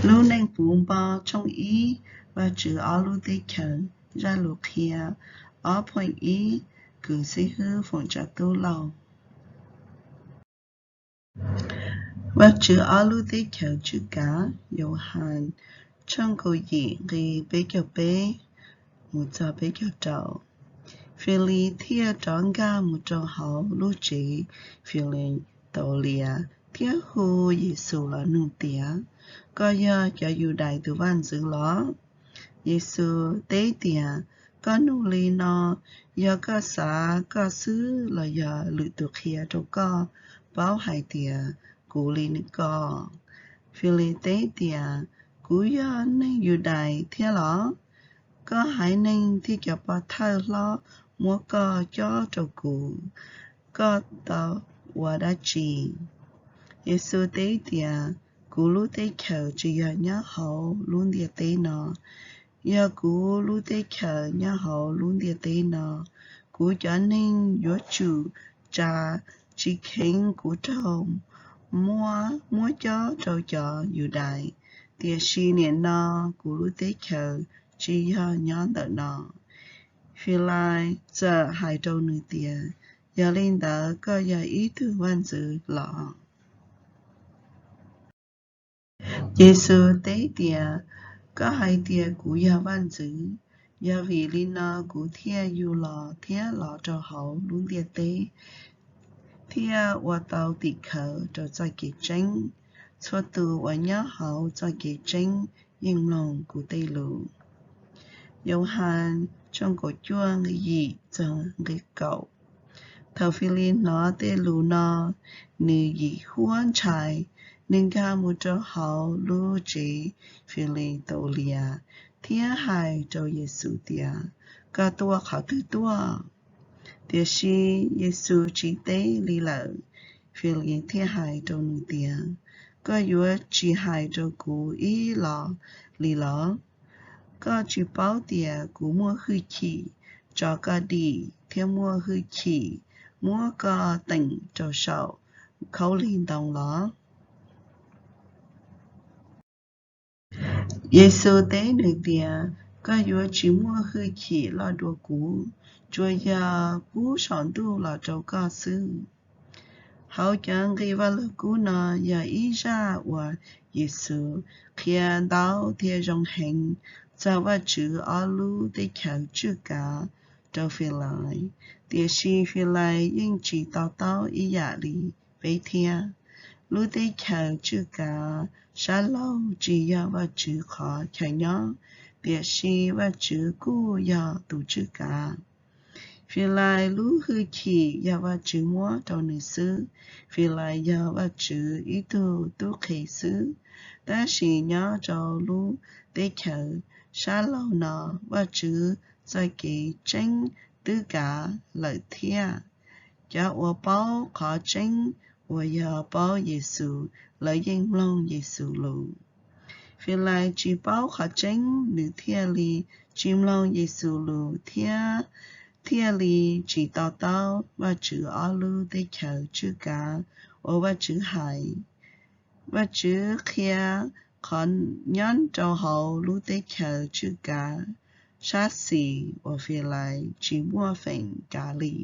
Lub Neej Puv Npo tshooj ib, Vajtswv ob lub teb chaws, zaj lus qhia, ob phuj ib, kws xib hwb foom tsav tub lauj. Vajtswv ob lub teb chaws tswj kav, Yauhas tshooj kaum yim nqi peb caug peb mus txog peb caug rau. Fili thiaj rov nkag mus rau hauv lub tsev Filitaulias thiab hu Yexus los nug tias, Koj yog cov Yudais tus Vaj ntxwv los? Yexus teb tias, Koj nug li no, yog koj xav koj xwb los yog lwm tus qhia rau koj paub hais tias kuv li ko? Fili teb tias, Kuv yog neeg Yudais thiab los? Koj haiv neeg thiab cov pov thawj hlob muab koj cob rau kuv, koj tau ua dab tsi? Yexus teb tias, Kuv lub teb chaws tsis yog nyob hauv lub ntiaj teb no. Yog kuv lub teb chaws nyob hauv lub ntiaj teb no, kuv cov neeg yuav tsum tsa tsis kheev kuv raug muab cob rau cov Yudais. Tiam sis nim no kuv lub teb chaws tsis yog nyob ntawm no. Filais txawm hais rau nws tias, Yog li ntawd koj yog ib tug vaj ntxwv los? Yexus teb tias, Koj hais tias kuv yog vaj ntxwv. Yog vim li no kuv thiaj yug los thiab los rau hauv lub ntiaj teb thiab ua tau tim khawv rau txoj kev tseeb. Txhua tus uas nyob hauv txoj kev tseeb yeej mloog kuv tej lus. Yauhas tshooj kaum cuaj nqi yim txog nqi kaum. Thaum Fili hnov tej lus no, nws yim huab ntshai, nws nkag mus rau hauv lub tsev Filitaulias thiab hais rau Yexus tias, Koj tuaj qhov twg tuaj? Tiam sis Yexus tsis teb li lawm. Fili thiaj hais rau nws tias, Koj yuav tsis hais rau kuv ib los li los? Koj tsis paub tias kuv muaj hwj chim tso koj dim thiab muaj hwj chim muab koj teem rau saum khaub lig ntoo los? Yexus teb nws tias, Koj yuav tsis muaj hwj chim loj dua kuv, tsuas yog pub saum ntuj los rau koj xwb. Hauv cov nqi Vaj Lug Kub no yog ib zaj uas Yexus qhia ntau thiab zoo heev txog Vajtswv ob lub teb chaws tswj kav rau Filais, tiam sis Filais yeej tsis to taub ib yam li peb thiab. Lub teb chaws tswj kav sab laug tsis yog Vajtswv qhov chaw nyob, tiam sis Vajtswv kuj yog tus tswj kav. Filais lub hwj chim yog Vajtswv muab rau nws xwb. Filais yog Vajtswv ib tug tub qhe xwb. Tab sis nyob rau lub teb chaws sab laug no, Vajtswv txoj kev tseeb twb kav lawm thiab. Cov uas paub qhov tseeb uas yog paub Yexus, lawv yeej mloog Yexus lus. Filais tsis paub qhov tseeb, nws thiaj li tsis mloog Yexus lus thiab thiaj li tsis to taub Vajtswv ob lub teb chaws tswj kav uas Vajtswv hais. Vajtswv qhia qhov nyob rau hauv lub teb chaws tswj kav sab xis uas Filais tsis muaj feem kav li.